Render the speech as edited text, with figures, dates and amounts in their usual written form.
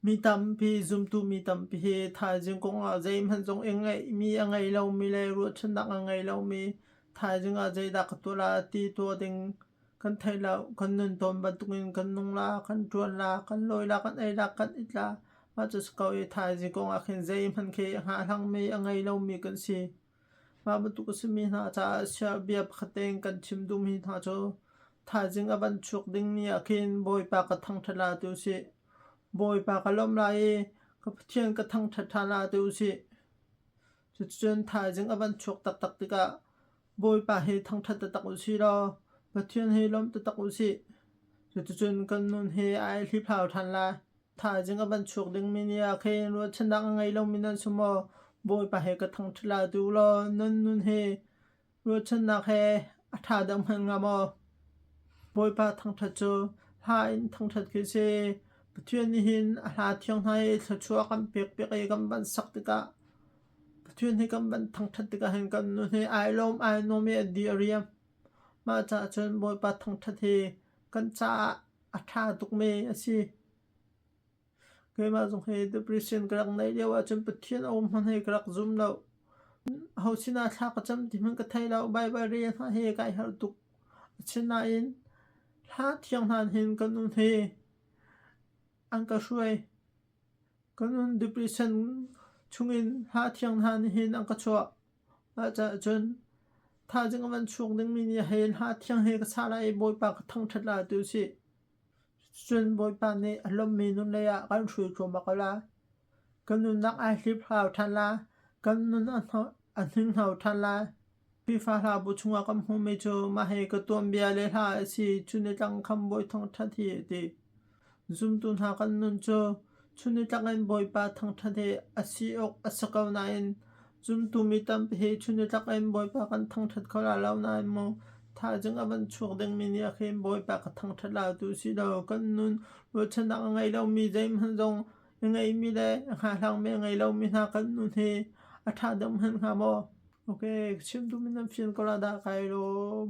Mi tampi zumtu mi tampi hi thaizing kongah zeihmanh zong i ngeihmi a ngei lomi le ruahchannak a ngei lomi thaizing ah zeidah ka tuah la ti tuah ding kan thei lo. Kan nun tawn bantukin kan nung la, kan ṭuan la, kan lawi la, kan ei la, kan it la. Mah cu si ko i thaizing kongah khin zeihmanh khi a hngahhlangmi a ngei lomi kan si. Mah bantuk a simi hna caah siabia pakhat tein kan chim duhmi hna cu thaizing a van chuak dingmi ah khin Bawipa ka thangṭhat la ti usih. Bawipa ka lawmh lai i ka Pathian ka thangṭhat ṭhan la ti usih. Cuticun thaizing a van chuak taktak tikah Bawipa hi thangṭhat taktak usih law Pathian hi lawmh taktak usih. Cuticun kan nun hi ai hliphlau ṭhan lai. Thaizing a van chuak dingmi ni ah khin ruahchannak a ngei lomi nan si maw? Bawipa he ka thangṭhat lai ti u law nan nun hi ruahchannak he a ṭha deuh hmanh hnga maw? Bawipa thangṭhat cu hla in thangṭhat khi si. Pathian nih hin a hla thiang hna i thluachuah kan pekpiak i kan van sak tikah Pathian hi kan van thangṭhat tikah hin kan nun hi ai lawm ai nuam i a di a riam. Mah caah cun Bawipa thangṭhat hi kan caah a ṭha tukmi a si. Keimah zong hi depression ka rak neih lio ahcun Pathian a um hmanh hi ka rak zum lo. Ho sinah thla ka cam ti hmanh ka thei lo. Baibal rel hna hi kai harh tuk. Asinain hla thiang hna hin ka nun hi an ka hruai. Ka nun depression chungin hla thiang hna nih hin an ka chuah. Mah caah cun thaizing a van chuak dingmi nih hei hla thiang he ka sa lai i Bawipa ka thangṭhat lai ti usih. Cun Bawipa nih a lawmhmi nun lei ah kan hruai thluahmah ko lai. Kan nunnak ai hliphlau ṭhan lai. Kan nun a hninghno ṭhan lai. Khrihfa hlabu chungah kan hmuhmi cu mah hi ka tuanbia le hla a si. Chun nitlang khamhbawi thangṭhat hi a ti. Zumtu hna kan nun cu chun nitlak in Bawipa thangṭhat hi a si awk a si ko nain zumtu mi tampi hi chun nitlak in Bawipa kan thangṭhat kho lai lo nain mu thaizing a van chuak dingmi nih ah khin Bawipa ka thangṭhat lai tu si lo. Kan nun ruahchannak a ngei lomi zeihmanh zong a ngeimi le a hngahhlangmi a ngei lomi hna kan nun hi a ṭha deuh hmanh hnga maw? Okay, chim duhmi nan fian ko la dah kai lawm.